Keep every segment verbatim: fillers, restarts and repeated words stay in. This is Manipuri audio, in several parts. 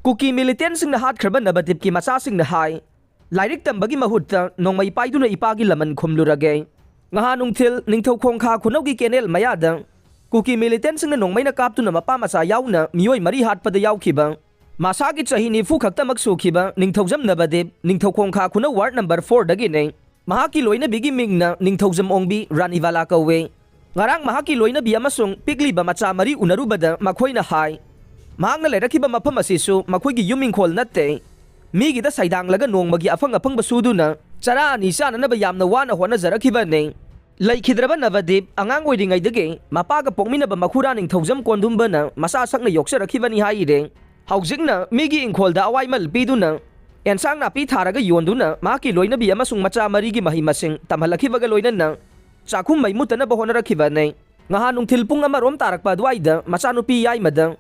ꯀꯨꯀꯤ ꯃꯤꯂꯤꯇꯦꯟꯁꯤꯡꯅ ꯍꯥꯠꯈ꯭ꯔꯕ ꯅꯕꯗꯤꯞꯀꯤ ꯃꯆꯥꯁꯤꯡꯅ ꯍꯥꯏ, "ꯂꯥꯏꯔꯤꯛ ꯇꯝꯕꯒꯤ ꯃꯍꯨꯠꯇ ꯅꯣꯡꯃꯩ ꯄꯥꯏꯗꯨꯅ ꯏꯄꯥꯒꯤ ꯂꯃꯟ ꯈꯨꯝꯂꯨꯔꯒꯦ"꯫ ꯉꯍꯥ ꯅꯨꯡꯊꯤꯜ ꯅꯤꯡꯊꯧ ꯈꯣꯡꯈꯥ ꯈꯨꯅꯧꯒꯤ ꯀꯦꯅꯦꯜ ꯃꯌꯥꯗ ꯀꯨꯀꯤ ꯃꯤꯂꯤꯇꯦꯟꯁꯤꯡꯅ ꯅꯣꯡꯃꯩꯅ ꯀꯥꯞꯇꯨꯅ ꯃꯄꯥ ꯃꯆꯥ ꯌꯥꯎꯅ ꯃꯤꯑꯣꯏ ꯃꯔꯤ ꯍꯥꯠꯄꯗ ꯌꯥꯎꯈꯤꯕ ꯃꯁꯥꯒꯤ ꯆꯍꯤ ꯅꯤꯐꯨ ꯈꯛꯇꯃꯛ ꯁꯨꯈꯤꯕ ꯅꯤꯡꯊꯧꯖꯝ ꯅꯕꯗꯤꯞ, ꯅꯤꯡꯊꯧ ꯈꯣꯡꯈꯥ ꯈꯨꯅꯧ ꯋꯥꯔꯗ ꯅꯝꯕꯔ ꯐꯣꯔꯗꯒꯤꯅꯤ꯫ ꯃꯍꯥꯛꯀꯤ ꯂꯣꯏꯅꯕꯤꯒꯤ ꯃꯤꯡꯅ ꯅꯤꯡꯊꯧꯖꯝ ꯑꯣꯡꯕꯤ ꯔꯥꯅꯤꯕꯥꯂꯥ ꯀꯧꯋꯦ꯫ ꯉꯔꯥꯡ ꯃꯍꯥꯛꯀꯤ ꯂꯣꯏꯅꯕꯤ ꯑꯃꯁꯨꯡ ꯄꯤꯛꯂꯤꯕ ꯃꯆꯥ ꯃꯔꯤ ꯎꯅꯔꯨꯕꯗ ꯃꯈꯣꯏꯅ ꯍꯥꯏ, ꯃꯍꯥꯛꯅ ꯂꯩꯔꯛꯈꯤꯕ ꯃꯐꯝ ꯑꯁꯤꯁꯨ ꯃꯈꯣꯏꯒꯤ ꯌꯨꯝ ꯏꯪꯈꯣꯜ ꯅꯠꯇꯦ꯫ ꯃꯤꯒꯤꯗ ꯁꯩꯗꯥꯡꯂꯒ ꯅꯣꯡꯃꯒꯤ ꯑꯐꯪ ꯑꯐꯪꯕ ꯁꯨꯗꯨꯅ ꯆꯔꯥ ꯑꯅꯤ ꯆꯥꯅꯅꯕ ꯌꯥꯝꯅ ꯋꯥꯅ ꯍꯣꯠꯅꯖꯔꯛꯈꯤꯕꯅꯤ꯫ ꯂꯩꯈꯤꯗ꯭ꯔꯕ ꯅꯕꯗꯤꯞ ꯑꯉꯥꯡ ꯑꯣꯏꯔꯤꯉꯩꯗꯒꯤ ꯃꯄꯥꯒ ꯄꯣꯛꯃꯤꯟꯅꯕ ꯃꯈꯨꯔꯥ ꯅꯤꯡꯊꯧꯖꯝ ꯀꯣꯟꯗꯨꯝꯕꯅ ꯃꯁꯥ ꯁꯛꯅ ꯌꯣꯛꯆꯔꯛꯈꯤꯕꯅꯤ ꯍꯥꯏꯔꯦ꯫ ꯍꯧꯖꯤꯛꯅ ꯃꯤꯒꯤ ꯏꯪꯈꯣꯜꯗ ꯑꯋꯥꯏꯃꯜ ꯄꯤꯗꯨꯅ ꯑꯦꯟꯁꯥꯡ ꯅꯥꯄꯤ ꯊꯥꯔꯒ ꯌꯣꯟꯗꯨꯅ ꯃꯍꯥꯛꯀꯤ ꯂꯣꯏꯅꯕꯤ ꯑꯃꯁꯨꯡ ꯃꯆꯥ ꯃꯔꯤꯒꯤ ꯃꯍꯩ ꯃꯁꯤꯡ ꯇꯝꯍꯜꯂꯛꯈꯤꯕꯒ ꯂꯣꯏꯅꯅ ꯆꯥꯛꯈꯨꯝ ꯃꯩ ꯃꯨꯠꯇꯅꯕ ꯍꯣꯠꯅꯔꯛꯈꯤꯕꯅꯤ꯫ ꯉꯍꯥ ꯅꯨꯡꯊꯤꯜ ꯄꯨꯡ ꯑꯃꯔꯣꯝ ꯇꯥꯔꯛꯄ ꯑꯗꯨꯋꯥꯏꯗ ꯃꯆꯥꯅꯨꯄꯤ ꯌꯥꯏꯃꯗ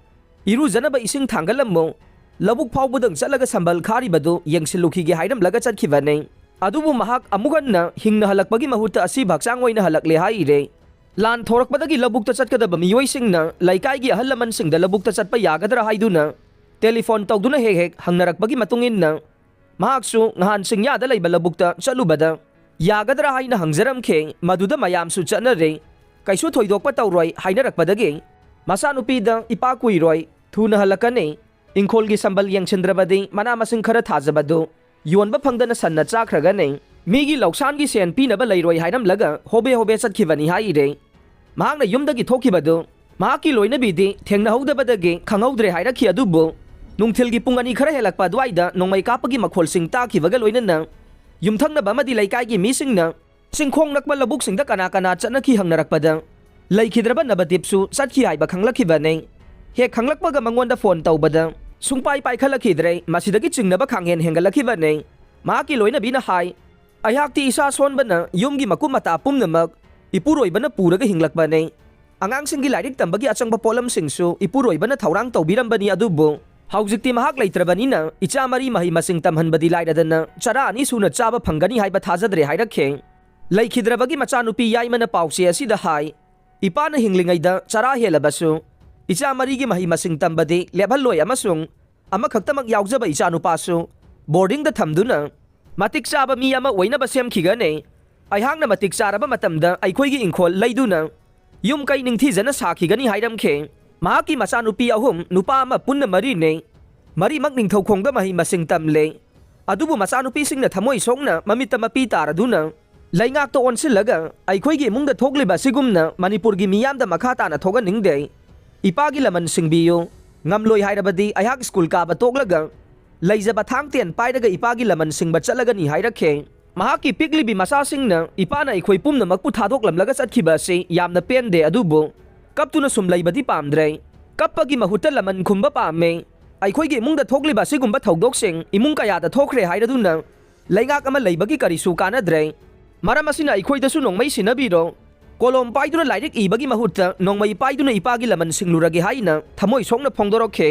ꯏꯔꯨꯖꯅꯕ ꯏꯁꯤꯡ ꯊꯥꯡꯒꯠꯂꯝꯃꯨ, ꯂꯧꯕꯨꯛ ꯐꯥꯎꯕꯗꯪ ꯆꯠꯂꯒ ꯁꯝꯕꯜ ꯈꯥꯔꯤꯕꯗꯨ ꯌꯦꯡꯁꯤꯜꯂꯨꯈꯤꯒꯦ ꯍꯥꯏꯔꯝꯂꯒ ꯆꯠꯈꯤꯕꯅꯤ꯫ ꯑꯗꯨꯕꯨ ꯃꯍꯥꯛ ꯑꯃꯨꯛ ꯍꯟꯅ ꯍꯤꯡꯅ ꯍꯜꯂꯛꯄꯒꯤ ꯃꯍꯨꯠꯇ ꯑꯁꯤꯕ ꯍꯛꯆꯥꯡ ꯑꯣꯏꯅ ꯍꯜꯂꯛꯂꯦ ꯍꯥꯏꯔꯦ꯫ ꯂꯥꯟ ꯊꯣꯔꯛꯄꯗꯒꯤ ꯂꯧꯕꯨꯛꯇ ꯆꯠꯀꯗꯕ ꯃꯤꯑꯣꯏꯁꯤꯡꯅ ꯂꯩꯀꯥꯏꯒꯤ ꯑꯍꯜ ꯂꯃꯟꯁꯤꯡꯗ ꯂꯧꯕꯨꯛꯇ ꯆꯠꯄ ꯌꯥꯒꯗ꯭ꯔꯥ ꯍꯥꯏꯗꯨꯅ ꯇꯦꯂꯤꯐꯣꯟ ꯇꯧꯗꯨꯅ ꯍꯦꯛ ꯍꯦꯛ ꯍꯪꯅꯔꯛꯄꯒꯤ ꯃꯇꯨꯡ ꯏꯟꯅ ꯃꯍꯥꯛꯁꯨ ꯉꯍꯥꯟ ꯆꯤꯡꯌꯥꯗ ꯂꯩꯕ ꯂꯧꯕꯨꯛꯇ ꯆꯠꯂꯨꯕꯗ ꯌꯥꯒꯗ꯭ꯔꯥ ꯍꯥꯏꯅ ꯍꯪꯖꯔꯝꯈꯤ꯫ ꯃꯗꯨꯗ ꯃꯌꯥꯝꯁꯨ ꯆꯠꯅꯔꯦ, ꯀꯩꯁꯨ ꯊꯣꯏꯗꯣꯛꯄ ꯇꯧꯔꯣꯏ ꯍꯥꯏꯅꯔꯛꯄꯗꯒꯤ ꯃꯆꯥꯅꯨꯄꯤꯗ, "ꯏꯄꯥ ꯀꯨꯏꯔꯣꯏ, ꯊꯨꯅ ꯍꯜꯂꯛꯀꯅꯤ, ꯏꯪꯈꯣꯜꯒꯤ ꯁꯝꯕꯜ ꯌꯦꯡꯁꯤꯟꯗ꯭ꯔꯕꯗꯤ ꯃꯅꯥ ꯃꯁꯤꯡ ꯈꯔ ꯊꯥꯖꯕꯗꯨ ꯌꯣꯟꯕ ꯐꯪꯗꯅ ꯁꯟꯅ ꯆꯥꯈ꯭ꯔꯒꯅꯤ, ꯃꯤꯒꯤ ꯂꯧꯁꯥꯟꯒꯤ ꯁꯦꯟ ꯄꯤꯅꯕ ꯂꯩꯔꯣꯏ" ꯍꯥꯏꯔꯝꯂꯒ ꯍꯣꯕꯦ ꯍꯣꯕꯦ ꯆꯠꯈꯤꯕꯅꯤ ꯍꯥꯏꯔꯦ꯫ ꯃꯍꯥꯛꯅ ꯌꯨꯝꯗꯒꯤ ꯊꯣꯛꯈꯤꯕꯗꯨ ꯃꯍꯥꯛꯀꯤ ꯂꯣꯏꯅꯕꯤꯗꯤ ꯊꯦꯡꯅꯍꯧꯗꯕꯗꯒꯤ ꯈꯪꯍꯧꯗ꯭ꯔꯦ ꯍꯥꯏꯔꯛꯈꯤ꯫ ꯑꯗꯨꯕꯨ ꯅꯨꯡꯊꯤꯜꯒꯤ ꯄꯨꯡ ꯑꯅꯤ ꯈꯔ ꯍꯦꯜꯂꯛꯄ ꯑꯗꯨꯋꯥꯏꯗ ꯅꯣꯡꯃꯩ ꯀꯥꯞꯄꯒꯤ ꯃꯈꯣꯜꯁꯤꯡ ꯇꯥꯈꯤꯕꯒ ꯂꯣꯏꯅꯅ ꯌꯨꯝꯊꯪꯅꯕ ꯑꯃꯗꯤ ꯂꯩꯀꯥꯏꯒꯤ ꯃꯤꯁꯤꯡꯅ ꯆꯤꯡꯈꯣꯡ ꯅꯛꯄ ꯂꯧꯕꯨꯛꯁꯤꯡꯗ ꯀꯅꯥ ꯀꯅꯥ ꯆꯠꯅꯈꯤ ꯍꯪꯅꯔꯛꯄꯗ ꯂꯩꯈꯤꯗ꯭ꯔꯕ ꯅꯕꯗꯤꯞꯁꯨ ꯆꯠꯈꯤ ꯍꯥꯏꯕ ꯈꯪꯂꯛꯈꯤꯕꯅꯤ꯫ ꯍꯦꯛ ꯈꯪꯂꯛꯄꯒ ꯃꯉꯣꯟꯗ ꯐꯣꯟ ꯇꯧꯕꯗ ꯁꯨꯡꯄꯥꯏ ꯄꯥꯏꯈꯠꯂꯛꯈꯤꯗ꯭ꯔꯦ꯫ ꯃꯁꯤꯗꯒꯤ ꯆꯤꯡꯅꯕ ꯈꯥꯡꯍꯦꯟ ꯍꯦꯟꯒꯠꯂꯛꯈꯤꯕꯅꯤ꯫ ꯃꯍꯥꯛꯀꯤ ꯂꯣꯏꯅꯕꯤꯅ ꯍꯥꯏ, "ꯑꯩꯍꯥꯛꯇꯤ ꯏꯁꯥ ꯁꯣꯟꯕꯅ ꯌꯨꯝꯒꯤ ꯃꯀꯨꯞ ꯃꯇꯥ ꯄꯨꯝꯅꯃꯛ ꯏꯄꯨꯔꯣꯏꯕꯅ ꯄꯨꯔꯒ ꯍꯤꯡꯂꯛꯄꯅꯤ꯫ ꯑꯉꯥꯡꯁꯤꯡꯒꯤ ꯂꯥꯏꯔꯤꯛ ꯇꯝꯕꯒꯤ ꯑꯆꯪꯕ ꯄꯣꯠꯂꯝꯁꯤꯡꯁꯨ ꯏꯄꯨꯔꯣꯏꯕꯅ ꯊꯧꯔꯥꯡ ꯇꯧꯕꯤꯔꯝꯕꯅꯤ, ꯑꯗꯨꯕꯨ ꯍꯧꯖꯤꯛꯇꯤ ꯃꯍꯥꯛ ꯂꯩꯇ꯭ꯔꯕꯅꯤꯅ ꯏꯆꯥ ꯃꯔꯤ ꯃꯍꯩ ꯃꯁꯤꯡ ꯇꯝꯍꯟꯕꯗꯤ ꯂꯥꯏꯔꯗꯅ ꯆꯔꯥ ꯑꯅꯤ ꯁꯨꯅ ꯆꯥꯕ ꯐꯪꯒꯅꯤ ꯍꯥꯏꯕ ꯊꯥꯖꯗ꯭ꯔꯦ" ꯍꯥꯏꯔꯛꯈꯤ꯫ ꯂꯩꯈꯤꯗ꯭ꯔꯕꯒꯤ ꯃꯆꯥꯅꯨꯄꯤ ꯌꯥꯏꯃꯅ ꯄꯥꯎꯆꯦ ꯑꯁꯤꯗ ꯍꯥꯏ, "ꯏꯄꯥꯅ ꯍꯤꯡꯂꯤꯉꯩꯗ ꯆꯔꯥ ꯍꯦꯜꯂꯕꯁꯨ ꯏꯆꯥ ꯃꯔꯤꯒꯤ ꯃꯍꯩ ꯃꯁꯤꯡ ꯇꯝꯕꯗꯤ ꯂꯦꯞꯍꯜꯂꯣꯏ ꯑꯃꯁꯨꯡ ꯑꯃꯈꯛꯇꯃꯛ ꯌꯥꯎꯖꯕ ꯏꯆꯥꯅꯨꯄꯥꯁꯨ ꯕꯣꯔꯗꯤꯡꯗ ꯊꯝꯗꯨꯅ ꯃꯇꯤꯛ ꯆꯥꯕ ꯃꯤ ꯑꯃ ꯑꯣꯏꯅꯕ ꯁꯦꯝꯈꯤꯒꯅꯤ꯫ ꯑꯩꯍꯥꯛꯅ ꯃꯇꯤꯛ ꯆꯥꯔꯕ ꯃꯇꯝꯗ ꯑꯩꯈꯣꯏꯒꯤ ꯏꯪꯈꯣꯜ ꯂꯩꯗꯨꯅ ꯌꯨꯝ ꯀꯩ ꯅꯤꯡꯊꯤꯖꯅ ꯁꯥꯈꯤꯒꯅꯤ ꯍꯥꯏꯔꯝꯈꯤ꯫ ꯃꯍꯥꯛꯀꯤ ꯃꯆꯥꯅꯨꯄꯤ ꯑꯍꯨꯝ, ꯅꯨꯄꯥ ꯑꯃ, ꯄꯨꯟꯅ ꯃꯔꯤꯅꯤ꯫ ꯃꯔꯤꯃꯛ ꯅꯤꯡꯊꯧꯈꯣꯡꯗ ꯃꯍꯩ ꯃꯁꯤꯡ ꯇꯝꯂꯦ꯫ ꯑꯗꯨꯕꯨ ꯃꯆꯥꯅꯨꯄꯤꯁꯤꯡꯅ ꯊꯃꯣꯏ ꯁꯣꯛꯅ ꯃꯃꯤꯠꯇ ꯃꯄꯤ ꯇꯥꯔꯗꯨꯅ ꯂꯩꯉꯥꯛꯇ ꯑꯣꯟꯁꯤꯜꯂꯒ ꯑꯩꯈꯣꯏꯒꯤ ꯏꯃꯨꯡꯗ ꯊꯣꯛꯂꯤꯕ ꯑꯁꯤꯒꯨꯝꯅ ꯃꯅꯤꯄꯨꯔꯒꯤ ꯃꯤꯌꯥꯝꯗ ꯃꯈꯥ ꯇꯥꯅ ꯊꯣꯛꯍꯟꯅꯤꯡꯗꯦ꯫ ꯏꯄꯥꯒꯤ ꯂꯃꯟ ꯁꯤꯡꯕꯤꯌꯨ꯫ ꯉꯝꯂꯣꯏ ꯍꯥꯏꯔꯕꯗꯤ ꯑꯩꯍꯥꯛ ꯁ꯭ꯀꯨꯜ ꯀꯥꯕ ꯇꯣꯛꯂꯒ ꯂꯩꯖꯕ ꯊꯥꯡ ꯇꯦꯟ ꯄꯥꯏꯔꯒ ꯏꯄꯥꯒꯤ ꯂꯃꯟ ꯁꯤꯡꯕ ꯆꯠꯂꯒꯅꯤ ꯍꯥꯏꯔꯛꯈꯤ꯫ ꯃꯍꯥꯛꯀꯤ ꯄꯤꯛꯂꯤꯕꯤ ꯃꯆꯥꯁꯤꯡꯅ ꯏꯄꯥꯅ ꯑꯩꯈꯣꯏ ꯄꯨꯝꯅꯃꯛꯄꯨ ꯊꯥꯗꯣꯛꯂꯝꯂꯒ ꯆꯠꯈꯤꯕ ꯑꯁꯤ ꯌꯥꯝꯅ ꯄꯦꯟꯗꯦ, ꯑꯗꯨꯕꯨ ꯀꯞꯇꯨꯅ ꯁꯨꯝ ꯂꯩꯕꯗꯤ ꯄꯥꯝꯗ꯭ꯔꯦ꯫ ꯀꯞꯄꯒꯤ ꯃꯍꯨꯠꯇ ꯂꯃꯟ ꯈꯨꯝꯕ ꯄꯥꯝꯃꯦ꯫ ꯑꯩꯈꯣꯏꯒꯤ ꯏꯃꯨꯡꯗ ꯊꯣꯛꯂꯤꯕ ꯑꯁꯤꯒꯨꯝꯕ ꯊꯧꯗꯣꯛꯁꯤꯡ ꯏꯃꯨꯡ ꯀꯌꯥꯗ ꯊꯣꯛꯈ꯭ꯔꯦ ꯍꯥꯏꯔꯗꯨꯅ ꯂꯩꯉꯥꯛ ꯑꯃ ꯂꯩꯕꯒꯤ ꯀꯔꯤꯁꯨ ꯀꯥꯟꯅꯗ꯭ꯔꯦ꯫ ꯃꯔꯝ ꯑꯁꯤꯅ ꯑꯩꯈꯣꯏꯗꯁꯨ ꯅꯣꯡꯃꯩ ꯁꯤꯟꯅꯕꯤꯔꯣ꯫ ꯀꯣꯂꯣꯝ ꯄꯥꯏꯗꯨꯅ ꯂꯥꯏꯔꯤꯛ ꯏꯕꯒꯤ ꯃꯍꯨꯠꯇ ꯅꯣꯡꯃꯩ ꯄꯥꯏꯗꯨꯅ ꯏꯄꯥꯒꯤ ꯂꯃꯟ ꯁꯤꯡꯂꯨꯔꯒꯦ ꯍꯥꯏꯅ ꯊꯃꯣꯏ ꯁꯣꯛꯅ ꯐꯣꯡꯗꯣꯔꯛꯈꯤ꯫